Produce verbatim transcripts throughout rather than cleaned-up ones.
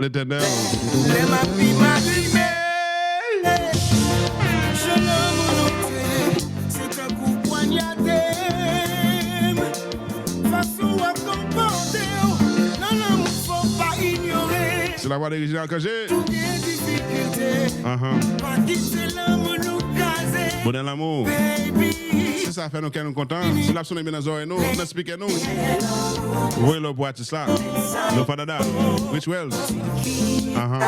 Letènèl. Lè m ap imajine, jan lanmou nou te, se tankou pwanyade m. Fason w ap konpòte w nan lanmou, fò w pa inyore. Se lavwa de Reginald Cangé. Tou gen difikilte, pa kite lanmou nou kraze. Bonè lanmou. Baby. Si sa fè nou kè nou kontan, si l ap sonnen byen nan zòrèy nou, nan spikè nou, voye love pou atis la. Nou pa dada. Rich Wells. Anhan.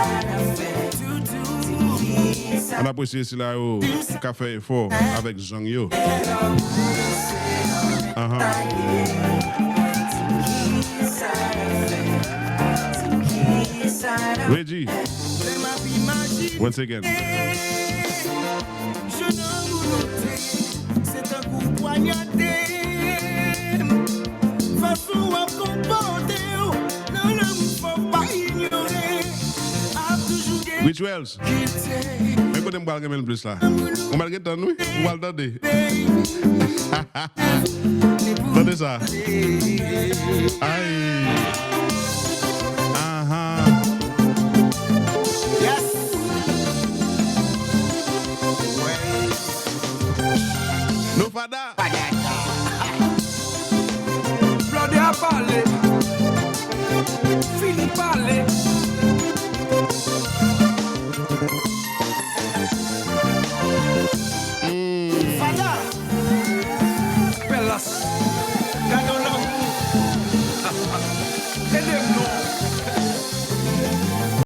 Ann apresye sila yo k ap fè efò avèk zong yo. Anhan. Reggie. Once again. Jan lanmou nou te, se tankou pwanyade m. Fason w ap konpòte w nan lanmou, fò w pa inyore. Ap toujou gen Rich Wells. Men kote m pral renmen l plis la. Ou pral gen tann wi. Ou pral tande. Tande sa. Ay. Anhan. Yes. Nou fada.